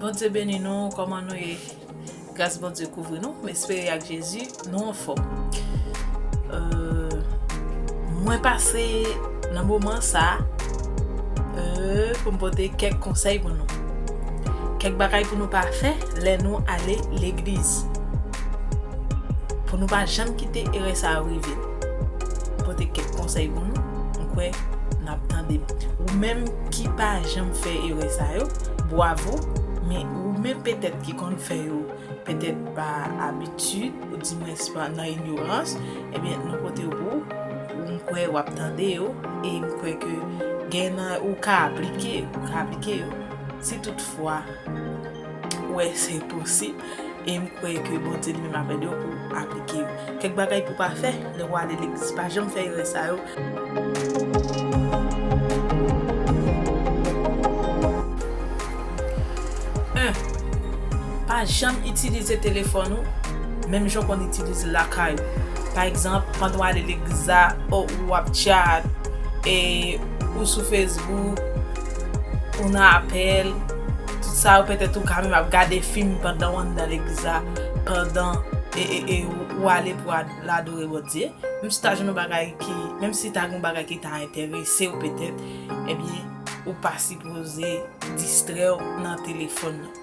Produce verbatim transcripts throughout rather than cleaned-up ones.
Bondye beni nou, kòman nou ye? Gras Bondye kouvri nou, m espere ak Jezi nou anfòm. Euh, mwen pase nan moman sa, euh, pou m pote kèk konsèy pou nou. Kèk bagay pou nou pa fè lè nou ale legliz. Pou nou pa janm kite erè sa yo rive. M pote kèk konsèy pou nou, m kwè n ap tande m. Ou menm ki pa janm fè erè sa yo, bwavo, men ou menm petèt ki konn fè yo, petèt pa abitid, oudimwens pa nan inyorans, ebyen, nou pote yo pou ou, m kwè w ap tande yo, e m kwè ke gen nan ou ka aplike, ou ka aplike yo. Si toutfwa, ou wè se posib, e m kwè ke Bondye li menm ap ede w pou aplike yo. Kèk bagay pou pa fè, lè w ale legliz, pa janm fè erè sa yo. En, pa janm itilize telefòn ou, menm jan w konn itilize l lakay ou. Pa egzanp, pandan w ale legliz la, o, w ap chat, e, ou sou Facebook, ou nan apèl, tout sa yo petèt ou ka menm ap gade fim pandan w anndan legliz la, pandan, e, e, e, ou ale pou ad-, l adore Bondye. Menm si ta jwenn yon bagay ki, menm si ta gen yon bagay ki ta enterese w petèt, ebyen, ou pa sipoze distrè w nan telefòn nan.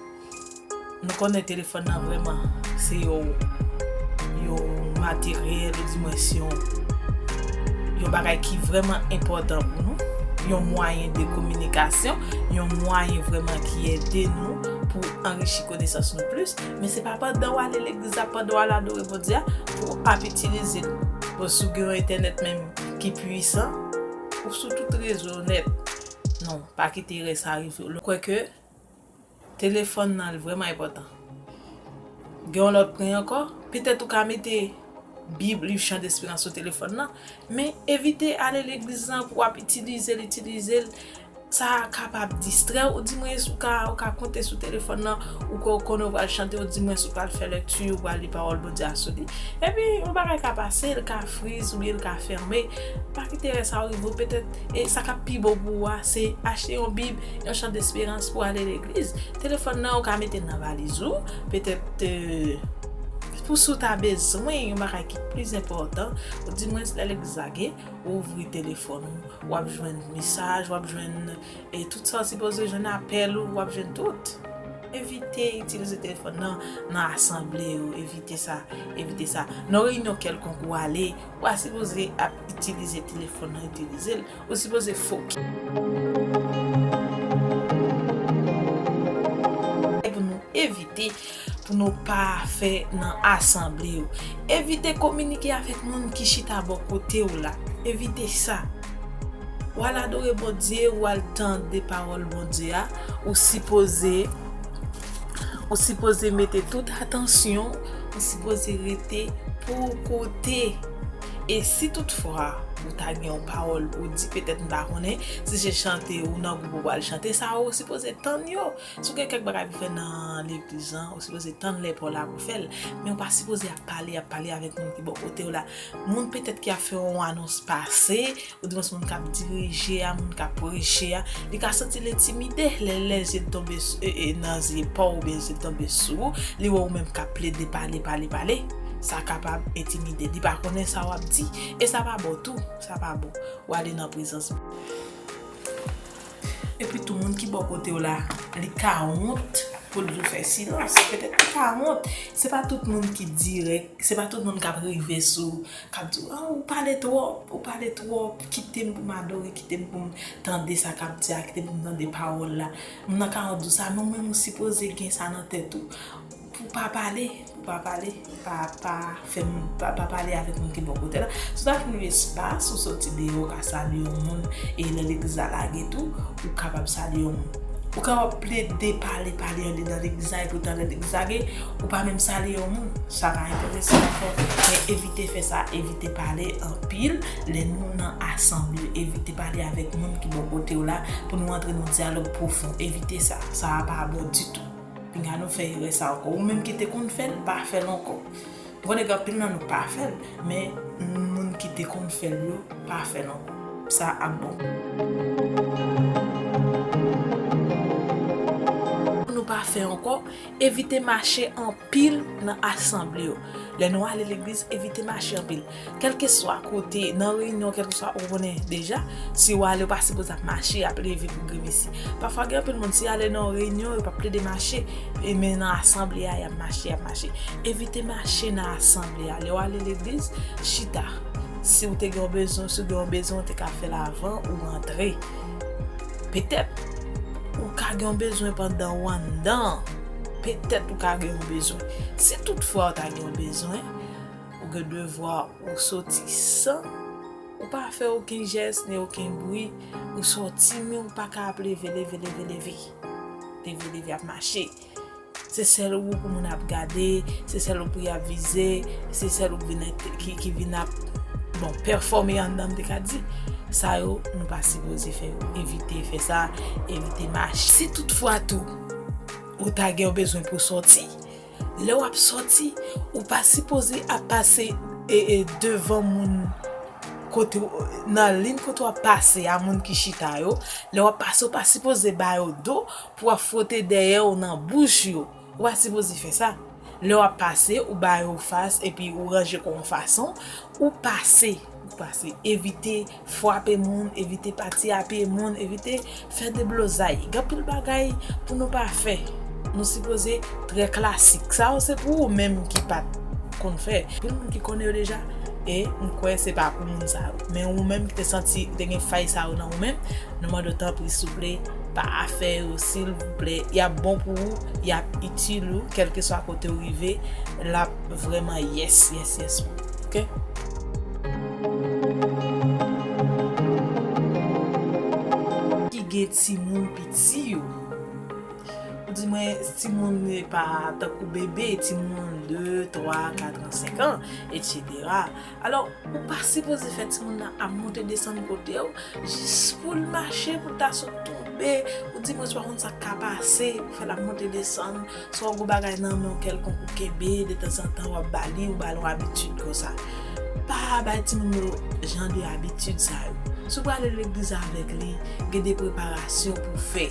Nou konnen telefòn nan vrèman se yon, yon materyèl, oudimwens yon, yon bagay ki vrèman enpòtan pou nou, yon mwayen de kominikasyon, yon mwayen vrèman ki ede nou pou anrichi konesans nou plis. Men se pa pandan w ale legliz la, pandan w ale adore Bondye a, pou w ap itilize l. Bon, si w gen yon entènèt menm ki pwisan, ou sou tout rezo nèt. Non, pa kite erè sa rive w. Kwè ke telefòn nan, li vrèman enpòtan. Gen yon lòt pwen ankò, petèt ou ka mete Bib, liv Chan Desperans sou telefòn nan, men evite ale legliz lan pou w ap itilize l, itilize l. Sa kapab distrè w, oudimwens ou ka, ou ka konte sou telefòn nan, ou ko-, konnen w pral chante, oudimwens ou pral fè lekti, ou pral li pawòl Bondye a sou li. Epi, yon bagay ka pase, l ka friz oubyen l ka fèmen. Pa kite erè sa yo rive w, petèt, e sa k ap pi bon pou ou a, se achte yon Bib, yon Chan Desperans pou ale legliz. Telefòn nan, ou ka mete l nan valiz ou, petèt, e, pou si w ta bezwen yon bagay ki plis enpòtan, oudimwens lè legliz la gen, ou ouvri telefòn ou, w ap jwenn mesaj, w ap jwenn, e, tout sa w sipoze jwenn, apèl ou, w ap jwenn tout. Evite itilize telefòn nan, nan asanble yo, evite sa, evite sa. Nan reyinyon kèlkonk ou ale, ou pa sipoze ap itilize telefòn nan, itilize l. Ou sipoze fokis. Pou nou evite, pou nou pa fè nan asanble yo. Evite kominike avèk moun ki chita bò kote w la. Evite sa. W al adore Bondye, w al tande pawòl Bondye a, ou sipoze, ou sipoze mete tout atansyon, ou sipoze rete pou w koute. E si toutfwa ou ta gen yon pawòl pou w di, petèt m pa konnen, si se chante ou nan gwoup ou pral chante, sa ou sipoze tann yo. Si w gen kèk bagay pou fè nan legliz lan, ou sipoze tann lè pa w la pou fè l. Men ou pa sipoze ap pale, ap pale avèk moun ki bò kote w la. Moun petèt ki ap fè yon anons pase, oudimwens moun k ap dirije a, moun k ap preche a, li ka santi l entimide lè, lè zye l tonbe s-, e, e, nan zye pa w oubyen zye l tonbe sou ou, li wè ou menm k ap plede pale, pale, pale. Sa kapab entimide. Li pa konnen sa w ap di. E sa pa bon tou. Sa pa bon. W ale nan prezans. Epi tou, moun ki bò kote w la, li ka wont pou l di w fè silans. Petèt li ka wont. Se pa tout moun ki dirèk, se pa tout moun k ap rive sou, k ap di w, "Ah, ou pale twòp, ou pale twòp, kite m pou m adore, kite m pou m tande sa k ap di a, kite m pou m tande pawòl la." Moun nan ka wont di w sa, men ou menm ou sipoze gen sa nan tèt ou. Pou pa pale, pou pa pale, pa, pa fè m, pa, pa pale avèk moun ki bò kote la. Si w ta jwenn yon espas, ou soti deyò, ou ka salye yon moun, e lè legliz la lage tou, ou kapab salye yon moun. Ou kapab plede pale, pale andedan legliz la, epoutan lè legliz lage, ou pa menm salye yon moun. Sa pa enterese ankò. Men evite fè sa, evite pale anpil lè nou nan asanble. Evite pale avèk moun ki bò kote w la pou nou antre nan dyalòg pwofon. Evite sa. Sa a pa bon ditou. Pinga nou fè erè sa ankò. Ou menm ki te konn fè l, pa fè l ankò. M konnen gen anpil nan nou pa fè l, men moun ki te konn fè l yo, pa fè l ankò. Sa ap bon. Pou nou Pa fè ankò, evite mache anpil nan asanble yo. Lè nou ale legliz, evite mache anpil. Kèlkeswa kote, nan reyinyon, kèlkeswa ou konnen deja, si w ale, ou pa sipoze ap mache, ap leve pou grimisi. Pafwa, gen anpil moun, si y ale nan yon reyinyon, yo p ap plede mache, e men nan asanble a, y ap mache, y ap mache. Evite mache nan asanble a. Lè w ale legliz, chita. Si w te gen yon bezwen, si w gen yon bezwen, w te ka fè l avan ou rantre. Petèt, ou ka gen yon bezwen pandan w anndan an. Petèt, ou ka gen yon bezwen. Si toutfwa w ta gen yon bezwen, ou gen devwa ou soti san ou pa fè okenn jès ni okenn bri, ou soti, men ou pa ka ap leve, leve, leve, leve. Leve, leve, ap mache. Se sèl ou pou moun ap gade, se sèl ou pou y ap vize, se sèl ou vin ent-, ki, ki vin ap, bon, pèfòme anndan, m te ka di. Sa yo, nou pa sipoze fè yo. Evite fè sa, evite mache. Si toutfwa tou, ou ta gen yon bezwen pou sòti, lè w ap sòti, ou pa sipoze ap pase, e, e, devan moun kote w, nan liy kote w ap pase a moun ki chita yo. Lè w ap pase, ou pa sipoze ba yo do pou w ap fwote dèyè w nan bouch yo. Ou pa sipoze fè sa. Lè w ap pase, ou ba yo fas epi ou ranje kò w yon fason, ou pase, ou pase. Evite frape moun, evite pati a pye moun, evite fè deblozay. Gen anpil bagay pou nou pa fè. Nou sipoze trè klasik. Sa yo se pou ou menm ki pa t konn fè. Anpil moun ki konnen yo deja, e m kwè se pa pou moun sa yo. Men ou menm ki te santi, te gen fay sa yo nan ou menm, nou mande w tanpri, souple, pa fè yo, silvouplè. Y ap bon pou ou, y ap itil ou, kèlkeswa kote w rive, l ap vrèman yes, yes, yes pou ou. Oke? Ki gen timoun piti yo. Ou di mwen, timoun pa tankou bebe, timoun de, twa, kat an, senk an, etsetera. Alò, ou pa sipoze fè timoun nan ap monte desann kote w, jis pou l mache, pou l ta sot tonbe, ou di mwen, ou pa konn sa k ka pase, ou fè l ap monte desann, swa w gen bagay nan men w kèlkonk ou kenbe, detanzantan w ap ba li, ou ba l yon abitid konsa. Pa bay timoun yo jan de abitid sa yo. Si w prale legliz avèk li, gen de preparasyon pou w fè.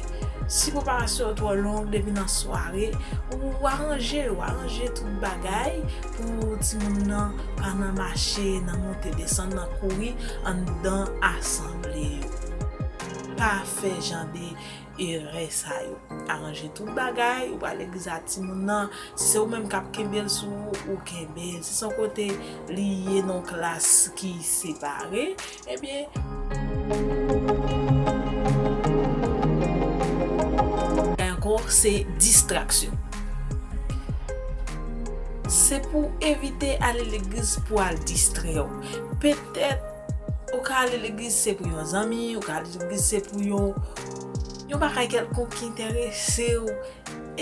Si preparasyon yo twò long, depi nan sware, ou aranje, ou aranje tout bagay pou timoun nan pa nan mache, nan monte desann, nan kouri anndan asanble yo. Pa fè jan de erè sa yo. Aranje tout bagay, ou prale legliz a timoun nan. Si se ou menm k ap kenbe l sou ou, ou kenbe l. Si se yon kote li ye nan klas ki separe, ebyen, ankò, se distraksyon. Se pou evite ale legliz pou al distrè w. Petèt, ou ka ale legliz se pou yon zanmi, ou ka ale legliz se pou yon, yon bagay kèlkonk ki enterese w.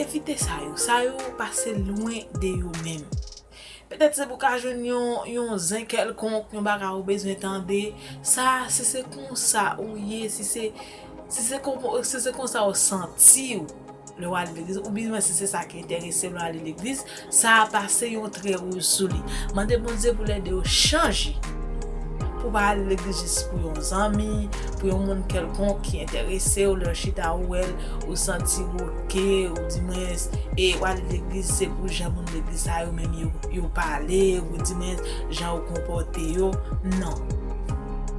Evite sa yo. Sa yo pase lwen de yo menm. Petèt se pou ka jwenn yon, yon zen kèlkonk, yon bagay ou bezwen tande. Sa, si se konsa ou ye, si se, si se kon-, si se konsa ou santi w, lè w ale legliz, oubyen si se sa ki enterese w lè w ale legliz, sa a pase yon trè wouj sou li. Mande Bondye pou l ede w chanje. Pou w pa al legliz jis pou yon zanmi, pou yon moun kèlkonk ki enterese w, lè w chita ou wè l, ou santi w oke, ou di mwen, e w al legliz se pou jan moun legliz sa yo menm yo, yo pale, ou di mwen jan yo konpòte yo. Non.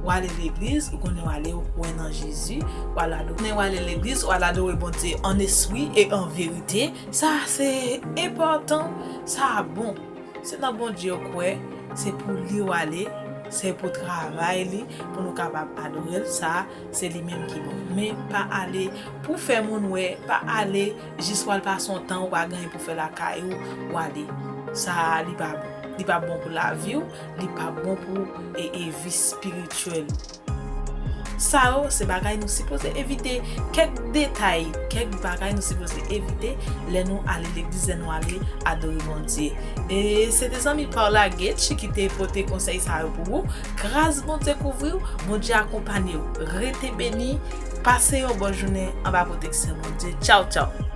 W ale legliz, ou konnen w ale, ou kwè nan Jezi, w al adore. Konnen w ale legliz, w al adore Bondye an espri e an verite. Sa se enpòtan, sa bon. Se nan Bondye w kwè, se pou li w ale, se pou travay li, pou nou kapab adore l, sa, se li menm ki bon. Men pa ale pou fè moun wè, pa ale jis w al pase yon tan ou pa gen anyen pou fè lakay ou, w ale. Sa, li pa bon. Li pa bon pou lavi w, li pa bon pou, e, e vi espirityèl ou. Sa yo, se bagay nou sipoze evite. Kèk detay, kèk bagay nou sipoze evite lè nou ale legliz, lè nou ale adore Bondye. E se te zanmi pa w la, Getch, ki te pote konsèy sa yo pou ou. Gras Bondye kouvri w, Bondye akonpanye w. Rete beni, pase yon bòn jounen anba pwoteksyon Bondye. Tchaw, tchaw.